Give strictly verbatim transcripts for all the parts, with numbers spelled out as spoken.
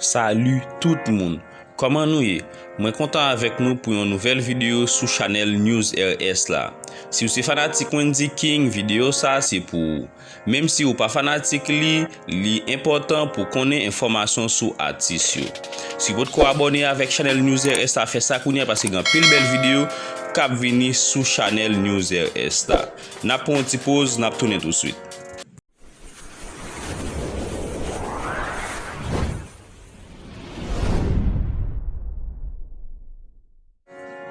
Salut tout moun! Kòman nou ye? Mwen kontan avèk nou pou yon nouvèl videyo sou chanèl News R S la. Si w se fanatik Wendy King, videyo sa se pou ou. Menm si w pa fanatik li, li enpòtan pou konnen enfòmasyon sou atis yo. Si w potko abòne avèk chanèl News R S la, fè sa kounye a paske gen anpil bèl videyo k ap vini sou chanèl News R S la. N ap pran yon ti poz, n ap tounen touswit.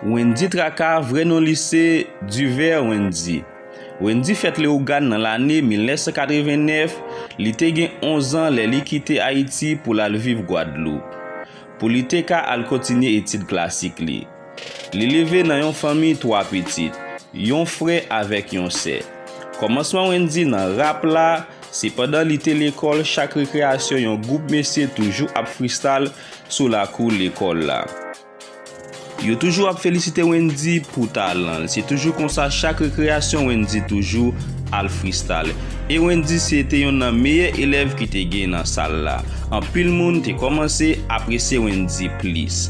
Wendy Traka, vrè non li se Duver Wendy. Wendy fèt Leyogàn nan lane mil nèf san katreven nèf, li te gen onz an lè li kite Ayiti pou l al viv Gwadloup, pou li te ka al kontinye etid klasik li. Li leve nan yon fanmi twa pitit, yon frè avèk yon sè. Kòmansman Wendy nan rap la, se pandan li te lekòl, chak rekreyasyon yon gwoup mesye toujou ap freestyle sou lakou lekòl la. Yo toujou ap felisite Wendy pou talan l. Se toujou konsa, chak rekreyasyon Wendy toujou al freestyle. E Wendy se te yonn nan meyè elèv ki te gen nan sal la. Anpil moun te kòmanse apresye Wendy plis.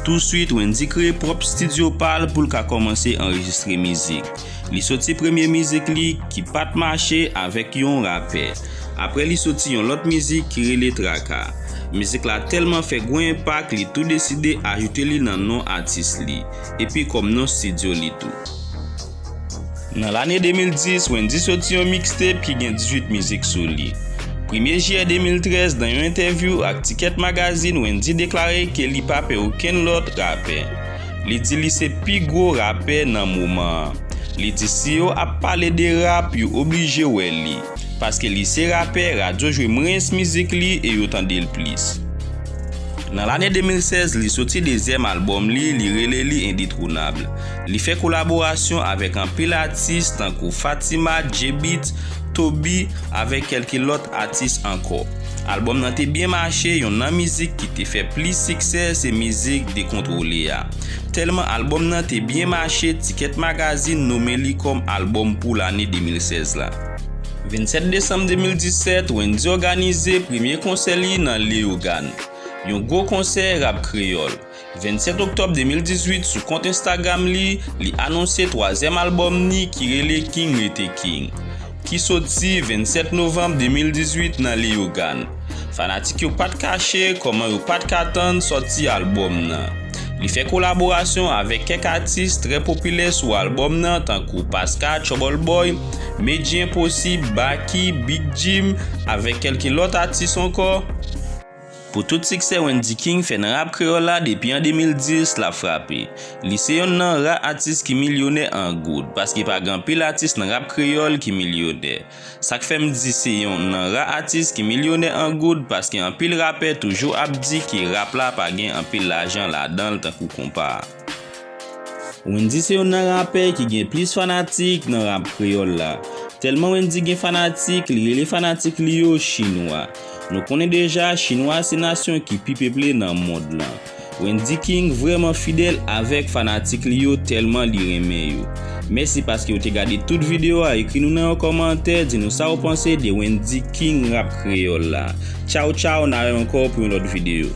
Touswit, Wendy kreye pwòp estidyo pa l pou l ka kòmanse anrejistre mizik. Li soti premye mizik li ki pa t mache avèk yon rapè. Apre li soti yon lòt mizik ki rele Traka. Mizik la tèlman fè gwo enpak, li tou deside ajoute li nan non atis li, epi kòm non estidyo li tou. Nan lane de mil dis, Wendy soti yon mixtape ki gen dizuit mizik sou li. Premye jiyè de mil trèz, nan yon entèvyou ak Ticket Magazine, Wendy deklare ke li pa pè okenn lòt rapè. Li di li se pi gwo rapè nan moman an. Li di si yo ap pale de rap, yo oblije wè li, paske li se rapè, radyo jwe mwens mizik li e yo tande l plis. Nan lane de mil sèz, li soti dezyèm albòm li, li rele li Indetwonab. Li fè kolaborasyon avèk anpil atis tankou Fatima, J-Beatz, Toby, avèk kèlke lòt atis ankò. Albòm nan te byen mache, yonn nan mizik ki te fè plis siksè se mizik Dekontwole a. Tèlman albòm nan te byen mache, Ticket Magazine nonmen li kòm albòm pou lane de mil sèz la. Vennsèt desanm de mil disèt, Wendy òganize premye konsè li nan Leyogàn, yon gwo konsè rap kreyòl. Vennsèt oktòb de mil dizuit, sou kont Instagram li, li anonse twazyèm albòm ni ki rele King Rete King, ki soti vennsèt novanm de mil dizuit nan Leyogàn. Fanatik yo pa t kache kòman yo pa t ka tann sòti albòm nan. Li fè kolaborasyon avèk kèk atis trè popilè sou albòm nan, tankou Paska, Trouble Boy, Medjy Enposib, Baky, Big Jim, avèk kèlke lòt atis ankò. Pou tout siksè Wendy King fè nan rap kreyòl la depi an de mil dis, l ap frape. Li se yonn nan ra atis ki milyonè an goud, paske pa gen anpil atis nan rap kreyòl ki milyonè. Sa k fè m di se yonn nan ra atis ki milyonè an goud, paske anpil rapè toujou ap di ke rap la pa gen anpil lajan ladan l tankou konpa a. Wendy se yonn nan rapè ki gen plis fanatik nan rap kreyòl la. Tèlman Wendy gen fanatik, li rele fanatik li yo chinwa. Nou konnen deja, chinwa se nasyon ki pi peple nan mond lan. Wendy King vrèman fidèl avèk fanatik li yo tèlman li renmen yo. Mèsi paske w te gade tout videyo a, ekri nou nan yon kòmantè, di nou sa w panse de Wendy King rap kreyòl la. Tchaw tchaw, n a wè ankò pou yon lòt videyo.